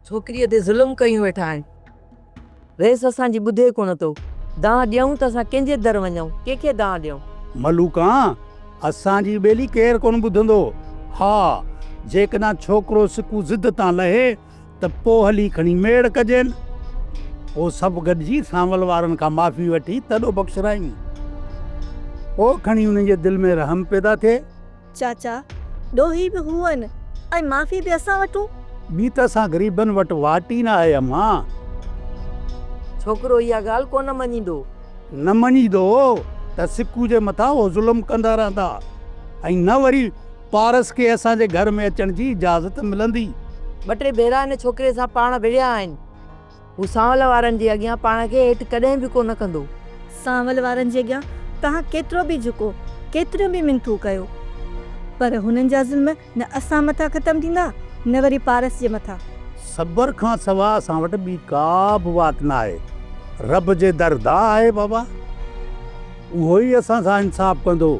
ڇوڪريء تي ظلم ڪيون ويٺا آهن. رئيس اسان جي ٻڌي ڪونه ٿو. دانهن ڏيون ته اسان ڪنهن جي در وڃون، ڪنهن کي دانهن ڏيون؟ ملوڪان، اسان جي ٻيلي ڪير ڪونه ٻڌندو. ها، جيڪڏهن ڇوڪرو سڪو ضد تان لهي ته پوء هلي کڻي ميڙ ڪجين. پوء سڀ گڏجي سانول وارن کان معافي وٺي تڏو بخشرايون. پوء کڻي انهن جي دل ۾ رحم پيدا ٿئي. چاچا، ڏوهي به هو آهن ۽ معافي به اسان وٺون؟ ٻي ته اسان غريبن وٽ واٽ ئي نه آهي امان. ڇوڪرو اها ڳالهه ڪونه مڃيندو. نه مڃيندو ته سڪو جي مٿان هو ظلم ڪندا رهندا ۽ نه وري پارس کي اسان جي گهر ۾ اچڻ جي اجازت ملندي. ٻه ٽي ڀيرا هن ڇوڪري سان پاڻ وڙهيا آهن. هو سانول وارن جي اڳيان پاڻ کي هيٺ ڪڏهن به ڪو نه ڪندو. سانول وارن جي اڳيان توهان ڪيترو به جهڪو، ڪيتريون به منٿون ڪيو، پر هنن جا ظلم نه اسان مٿان ختم ٿيندا، نه وري پارس جي مٿان. صبر کان سوا اسان وٽ ٻي ڪا به واٽ نه آهي. رب جي در دانهن آهي بابا. اهو ئي اسان سان انصاف ڪندو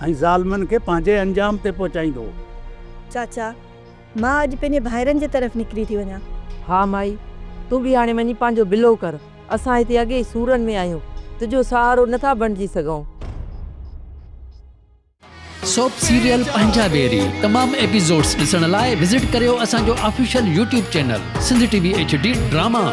۽ ظالمن کي پنهنجي انجام تي پهچائيندو. چاچا، مان اڄ پنهنجي ڀائرن جي طرف نڪري ٿي وڃان. ها مائي، تون به هاڻي وڃي پنهنجو بلو ڪر. اسان هتي اڳي ئي سورن ۾ آهيون. تنهنجو سهارو نه ٿا بڻجي سگهون. سوپ سيريل پنهنجا ويري تمام ايپيسوڊس ڏسڻ لاء وزٽ ڪريو اسان جو official YouTube channel Sindh T V H D drama.